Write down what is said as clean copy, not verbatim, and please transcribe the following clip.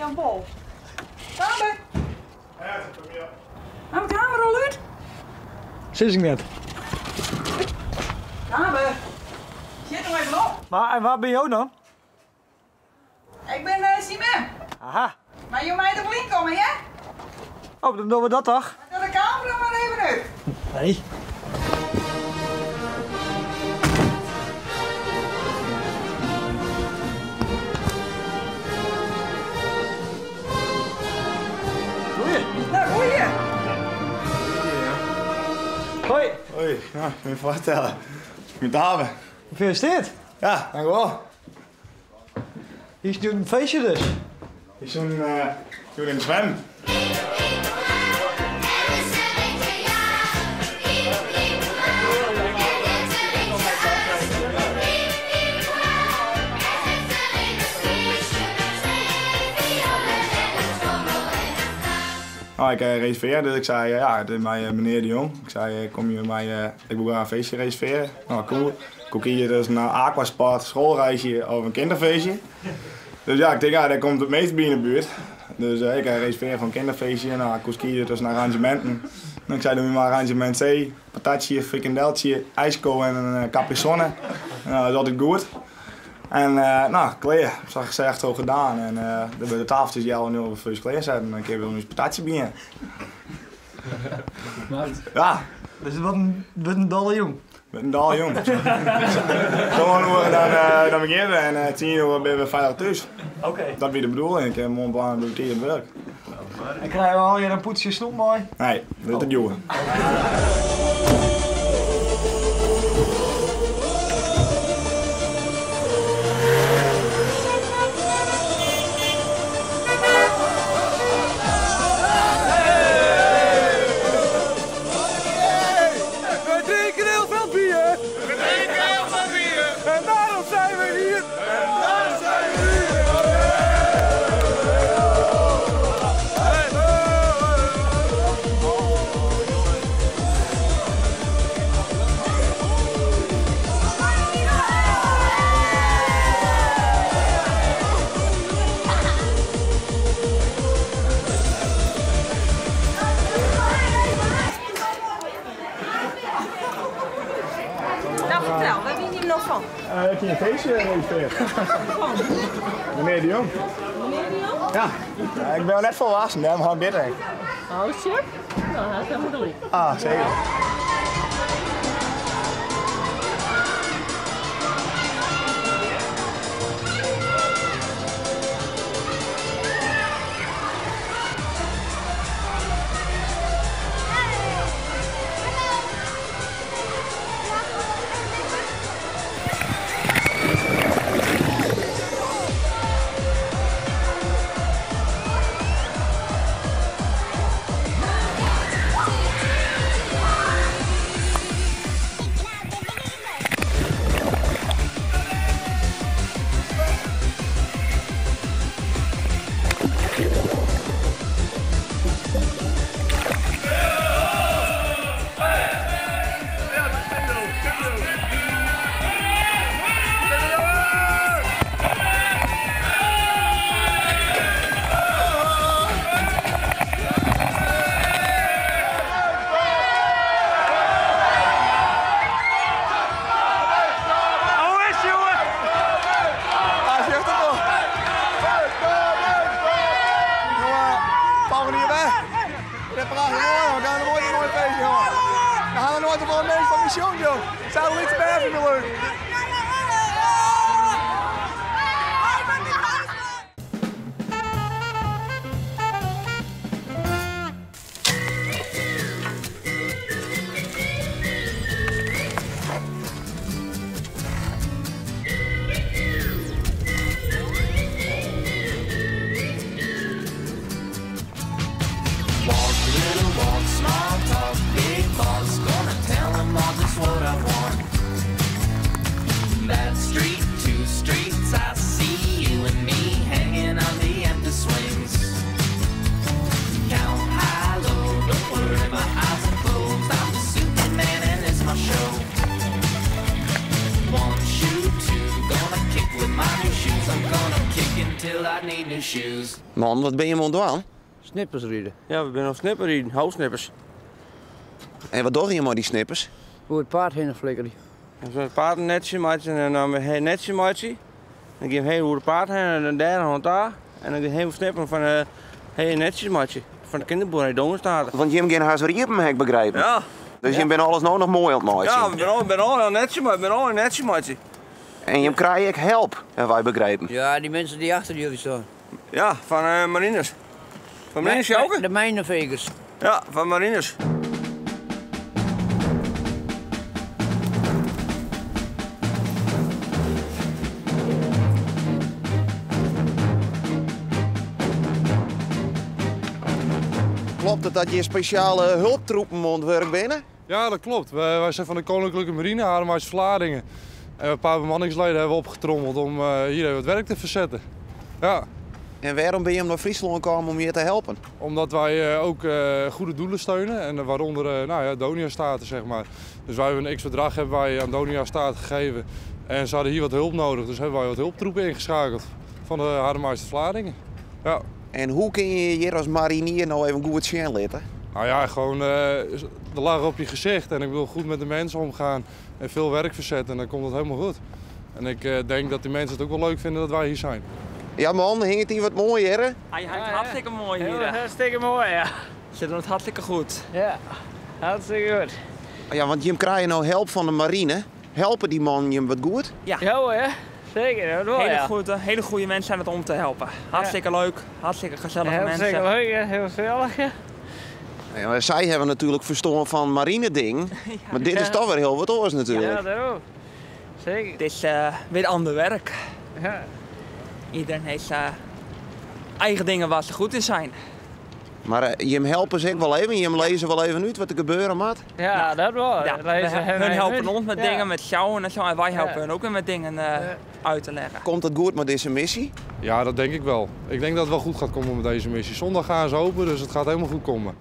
Jan Bol. Tabe! Ha de kamer al út? Sis ik net. Tabe! Sjit no even op. Mar en wa binne jo dan? Ik bin uh, syn mem. Aha. Mar jo meie der wol yn komme, hear? Oh, dan dogge we dat toch? Doch de kamer mar even út. Nee. Goeie. Nou, goeie. Hoi. Hoi, nou, ik moet je voorstellen. Ik ben David. Gefeliciteerd. Ja, dankjewel. Hier is nu in feestje dus. Is zo'n uh, in de zwem. Nou, ik reserveer, dus ik zei, ja, het is mij meneer de Jong. Ik zei, kom je mij, ik wil graag een feestje reserveren. Nou, cool. Ik hier dus een aquasport, schoolreisje of een kinderfeestje. Dus ja, ik denk, ja, daar komt het meest bij in de buurt. Dus ik reserveer voor een kinderfeestje. Nou, ik kiezen tussen arrangementen. En ik zei, doe maar arrangement C, patatje, frikandeltje, ijsko en een capri-sonne. Nou, dat is altijd goed. En nou, klaar. Dat zag ik echt zo gedaan. En bij de tafeltjes jou nu op een klaar zetten. En dan keer we een patatje binnen. Ja. Dus wat een dolle jong. Met een dal jong. Zo'n uur dan beginnen we en 10 uur ben we veilig thuis. Oké. Okay. Dat is de bedoeling. Ik heb morgen plan de het werk. En krijgen we al een poetsje snoep mooi? Nee, dat is het jongen. Ik heb een feestje gereserveerd. Meneer de Jong. Meneer de Jong? Ja. Ik ben net volwassen, daarom hou ik dit in. Oh shit. Nou, dat is helemaal gelijk. Ah, zeker. I need new shoes. Man, wat bin je oan it dwaan? Snippers ride. Ja, we binne oan snipper riden, houtsnippers. En wat dogge je mei dy snippers? Oer it paad hinne flikkerje. En it paad netsje meitsje en dan weer netsje meitsje. Dan gean we heel oer het paad heen en dan dêr oan ta. En dan gean we snippen fan heel netsjes meitsje. Fan de kinderboerderij Dongestate. Want jim gean hast riepen, ha ik begrepen. Ja. Dus jim binne alles no noch moai oan it meitsjen. Ja, we binne al netsje meitsje, we binne al netsje meitsje. En jim krije ek help, ha wy begrepen. Ja, die mensen die achter jullie staan. Ja, fan Marinus. Fan Marinus Jouke? De mijnenvegers. Ja, fan Marinus. Klopt it dat hjir spesjale hulptroepen oan it wurk binne? Ja, dat klopt. Wij zijn van de Koninklijke Marine, Harmais Vlaardingen. En een paar bemanningsleden hebben we opgetrommeld om hier even het werk te verzetten. Ja. En waarom ben je naar Fryslân gekomen om hier te helpen? Omdat wij ook goede doelen steunen en waaronder nou ja, Donia Staten, zeg maar. Dus wij hebben een x-bedrag hebben wij aan Donia Staten gegeven. En ze hadden hier wat hulp nodig, dus hebben wij wat hulptroepen ingeschakeld van de Harmais Vlaardingen. Ja. En hoe kun je hier als marinier nou even goed zien laten? Nou ja, gewoon de lach op je gezicht en ik wil goed met de mensen omgaan en veel werk verzetten en dan komt het helemaal goed. En ik denk dat die mensen het ook wel leuk vinden dat wij hier zijn. Ja man, hing het hier wat mooi hè? Hij hangt hartstikke mooi hier. Ja, hartstikke mooi, ja. Ze doen het hartstikke goed. Ja, hartstikke goed. Ja, want jim krijgen nou help van de marine. Helpen die man jim wat goed? Ja. Ja hoor, hè? Zeker, dat wel, ja. Hele goede mensen zijn het om te helpen. Hartstikke leuk, hartstikke gezellige hartstikke mensen. Hartstikke leuk, hè? Heel gezellig, ja. Ja, maar zij hebben natuurlijk verstoren van marineding, ja. Maar dit is toch weer heel wat oors natuurlijk. Ja, daarom. Zeker. Het is weer ander werk. Ja. Iedereen heeft zijn eigen dingen waar ze goed in zijn. Maar jim helpen zich wel even, jim lezen wel even uit wat er gebeuren moet. Ja, nou, dat wel. Ja, hun helpen ons met dingen, met sjouwen en zo. En wij helpen hun ook weer met dingen uit te leggen. Komt het goed met deze missie? Ja, dat denk ik wel. Ik denk dat het wel goed gaat komen met deze missie. Zondag gaan ze open, dus het gaat helemaal goed komen.